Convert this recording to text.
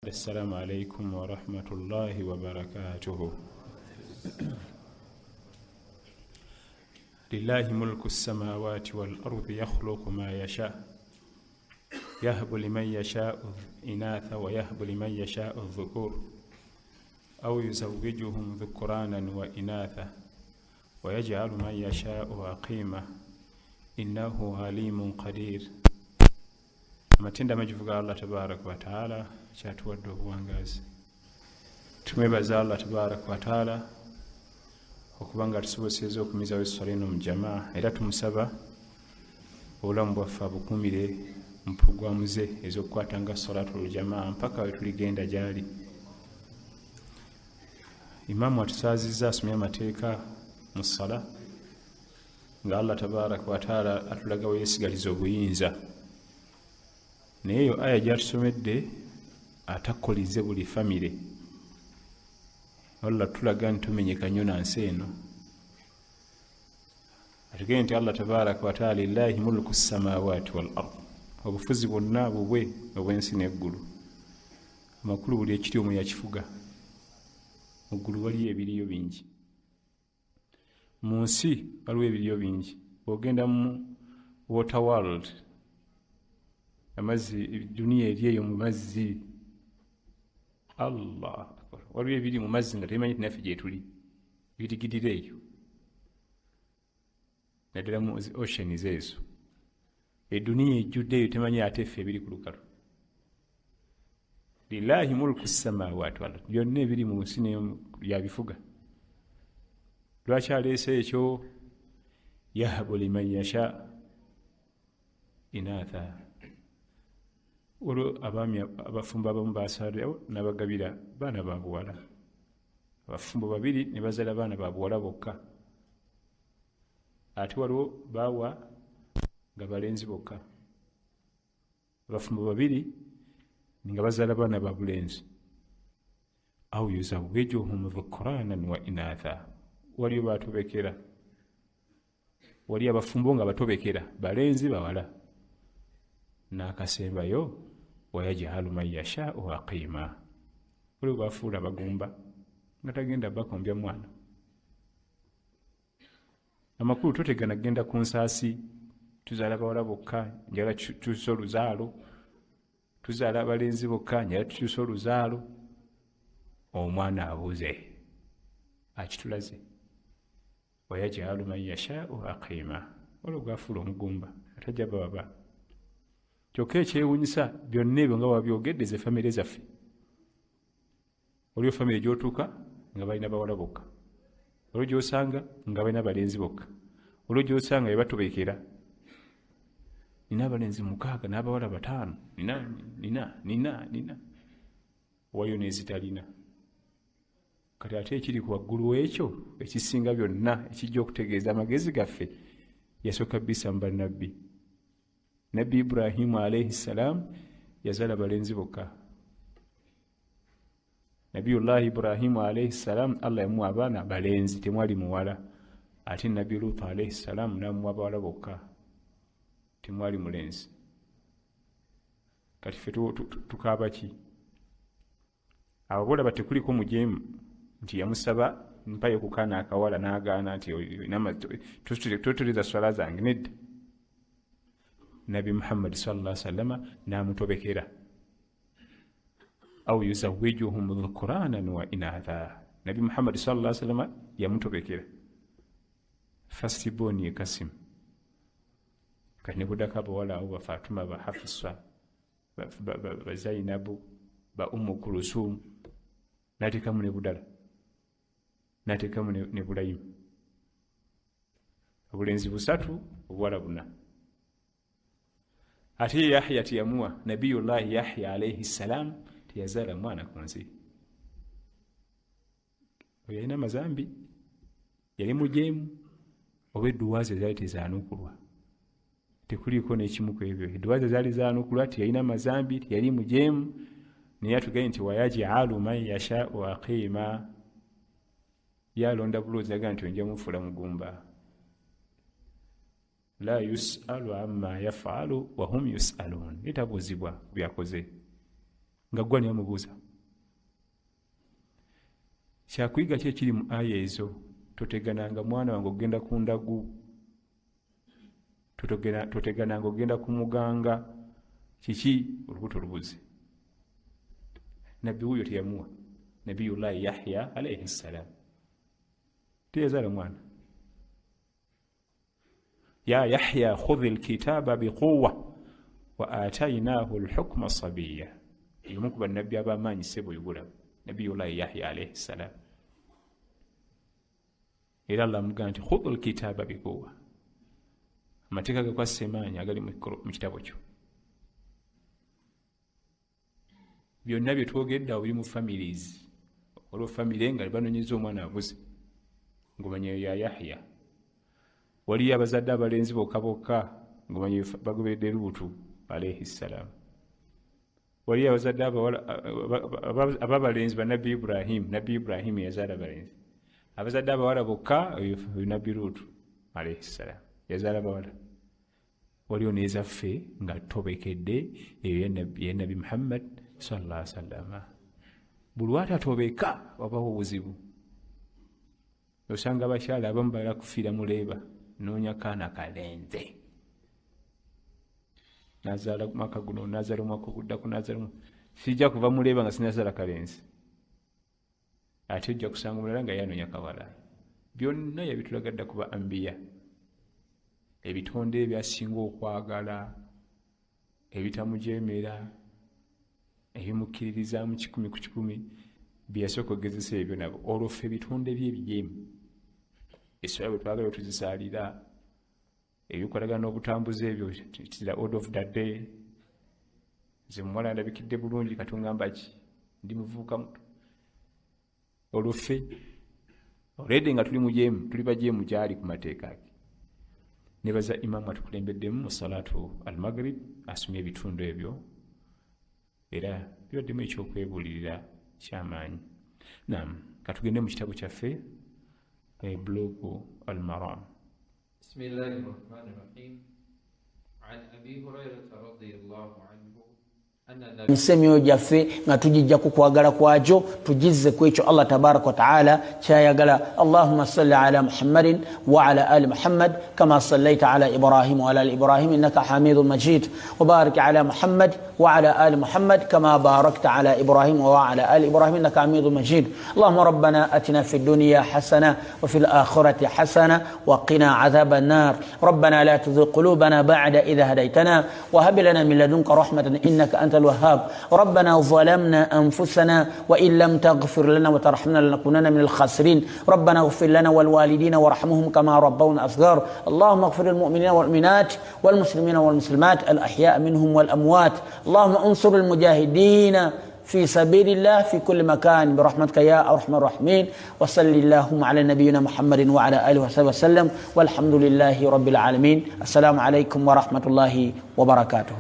Assalamu alaikum warahmatullahi wabarakatuhu. Lillahi mulku ssamawati wal ardi yakhluqu ma yasha yahbu liman yashau inatha wa yahbu liman yashau dhukur au yuzawijuhum dhukuranan wa inatha wa yaj'alu man yashau aqima innahu alimun qadir. Amatendo amajuvu ga Allah tabaraka wa taala kyatuwadde obuwangazi. Tumwebaza Allah tabaraka wa taala okubanga atusobosezza okumizawo esswala eno mu jamaa, era tumusaba obulamu bwaffe abukuumire mu pulogulaamu ze ez'okukwatanga salatul jamaa mpaka we tuligenda gy'ali. Imaamu atusaazizza asomye amateeka mu ssala nga Allah tabaraka wa taala atulaga we yeesigaliza obuyinza. Naye eyo aya gy'atusomedde atakolize buli famire. Allah tulaga nti tumenyeka nnyo na nsi eno. Atugende nti Allah tabaraka wa taala lillahi mulku ssamawati wal ard, obufuzi bwonna bubwe obw'ensi n'eggulu. Amakulu buli ekiri omwo yakifuga. Mu ggulu waliyo ebiriyo bingi, mu nsi waliwo ebiriyo bingi. Bw'ogenda mu water world, amazzi, duniya eri eyo mu mazzi, Allah akbar, waliwo ebiri mu mazzi nga tebimanyi nti naffe gye tuli, birigirira eyo, naddala mu oceans ezo. Eduniya ejjudde eyo temanyi ate ffe ebiri ku lukalu. Lillahi mulku ssamawati wal ard, byonna ebiri mu nsi yabifuga. Lwaki aleese ekyo? Yahabu liman yasha inatha. Olwo abaami abafumbo abamu basalirawo n'abagabira baana ba buwala. Abafumbo babiri ne bazaala baana ba buwala bokka, ate waliwo baawa nga balenzi bokka. Abafumbo babiri nga bazaala baana ba bulenzi. Au yuzawijuhum dhukuranan wa inatha, waliyo batobekera, wali abafumbo nga batobekera balenzi bawala. N'akasembayo wayajalu man yashau aqima, waliwo bafuula bagumba nga tagenda bakombya mwana. Amakulu totegana genda ku nsaasi, tuzaala bawala bokka, njagala tukyuse oluzaalo, tuzaala abalenzi bokka, njagala tukyuse oluzaalo. Omwana abuze akitulaze. Wayajalu man yashau aqima, waliwo gwafuula omugumba atajja baba. Kyokka ekyewuunyisa byonna ebyo nga wabyogedde ze famire zaffe. Waliwo famire gy'otuuka nga balina bawala bokka, waliwo gy'osanga nga balina balenzi bokka, waliwo gy'osanga be batobekera. Nina abalenzi 6 n'abawala 5, nina nina nina nina, waliyo n'ezitalina. Kati ate ekiri ku waggulu ekyo ekisinga byonna ekijja okutegeeza amagezi gaffe, yasooka bisa mu bannabbi. Nabbi Ibrahimu alayhi salam yazaala balenzi bokka. Nabiyullahi Ibrahimu alayhi salam Allah yamuwa abaana balenzi, temwali muwala. Ate Nabbi Lutu alayhi salam n'amuwa bawala bokka, temwali mulenzi. Kati ffe tukaaba ki? Abo bolaba tekuliko mujeemu nti yamusaba mpayo ku kaana akawala n'agaana nti totuliza swala zange, nedda. Nabi Muhammad sallallahu alaihi wasallam n'amutobekera. Au yuzawijuhum dhukuranan wa inatha, Nabi Muhammad sallallahu alaihi wasallam yamutobekera. First born ye Kasim. Kati ne kuddako abawala abo ba Fatuma, ba Hafsa, ba Zainabu, ba Ummu Kulusum, n'ateekamu ne Budala, n'ateekamu ne Bulayimu. Obulenzi 3, obuwala 4. Ate Yahya teyamuwa, Nabiyullahi Yahya alayhi salam teyazaala mwana ku nsi. Oyo yalina amazambi, yali mujeemu, oba edduwa ze zaali tezaanukulwa. Tekuliiko n'ekimu ku ebyo. Edduwa ze zaali zaanukulwa, teyalina amazambi, teyali mujeemu, naye atugambye nti wayajalu man yashau aqima. Yalonda buloozi yagamba nti onja mufuula mugumba. La yusalu amma yafalu wa hum yusalun, etabuuzibwa ku byakoze. Nga gwani amubuuza. Kyakuyiga ki ekiri mu aya ezo? Totegananga mwana wange okugenda ku ndagu, totegananga okugenda ku muganga. Kiki? Olubuto lubuze. Nabbi wuuyo teyamuwa Nabiyullahi Yahya alaihi ssalam, teyazaala mwana. Ya Yahya khudhi lkitaba biquwa wa atainahu lhukma sabiya. Yomu ku bannabbi ab'amaanyi ssebo yugulaba Nabiyullahi Yahya alaihi ssalam. Era Allah amugamba nti khudhu lkitaba biquwa, amateeka gakwassa emaanyi agali mu kitabo kyo. Byonna bye twogedde awo biri mu families. Waliwo famire nga banonyeza omwana abuze, ng'omanya ya Yahya. Waliyo abazadde abalenzi bokka bokka, ng'omanya bagoberedde Luutu alaihi ssalam. Waliyo abazadde ababalenzi ba Nabbi Ibrahim, Nabbi Ibrahim yazaala abalenzi. Abazadde abawala bokka Nabbi Luutu alaihi ssalam yazaala abawala. Waliyo n'ezaffe nga tobekedde eyo ya Nabbi Muhammad sallallahu alaihi wasallam. Buli lwatatobeka wabawo obuzibu. Osanga abakyala abamu balala kufiira mu leeba, noonya kaana kalenze, nazaala mwaka guno, nazaala omwaka oguddako, nazaala, sijja kuva mu leeba nga sinazaala kalenzi. Ate ojja kusanga omulala nga yanoonya kawala. Byonna yabitulaga dda kuba ambiya, ebitonde ebyasinga okwagala, ebitamujeemera, ebimukkiririzaamu 100 ku 100, byeyasooka okugezesa ebyo nabo. Olwo ffe ebitonde bye ebijeemu, esswala bwe twagala tuzisaalira, ebikolagana n'obutambuze ebyo, the order of the day. Nze muwala ndabikidde bulungi, katungamba ki, ndi muvubuka muto. Olwo ffe olwedde nga tuli mujeemu, tuli bajeemu gyali ku mateeka ge. Nebaza imaamu atukulembeddemu mu salatu al-maghrib, asomye ebitundu ebyo, era bibaddemu ekyokwebuulirira kyamaanyi. Naam, katugende mu kitabo kyaffe Bulugu al-Maram. Bismillahi rahmani rahim. An Abi Hurairata radiyallahu anhu nsi emyoyo gyaffe nga tugijja ku kwagala kwagyo, tugizze ku ekyo Allah tabaraka wa taala kyayagala. Allahumma salli ala Muhammadin wa ala ali Muhammad kama sallaita ala Ibrahim wa ala ali Ibrahim innaka hamidun majid, wa barik ala Muhammad wa ala ali Muhammad kama barakta ala Ibrahim wa ala ali Ibrahim innaka hamidun majid. Allahumma rabbana atina fi dunya hasana wa fil akhirati hasana wa qina adhaban nar. Rabbana la tuzigh qulubana ba'da idh hadaytana wa hab lana min ladunka rahmatan innaka anta الوهاب. ربنا ظلمنا أنفسنا وإن لم تغفر لنا وترحمنا لنكونن من الخاسرين. ربنا اغفر لنا والوالدين وارحمهم كما ربونا صغار. اللهم اغفر للمؤمنين والمؤمنات والمسلمين والمسلمات الأحياء منهم والأموات. اللهم انصر المجاهدين في سبيل الله في كل مكان برحمتك يا أرحم الراحمين. وصل اللهم على نبينا محمد وعلى آله وصحبه وسلم، والحمد لله رب العالمين. السلام عليكم ورحمة الله وبركاته.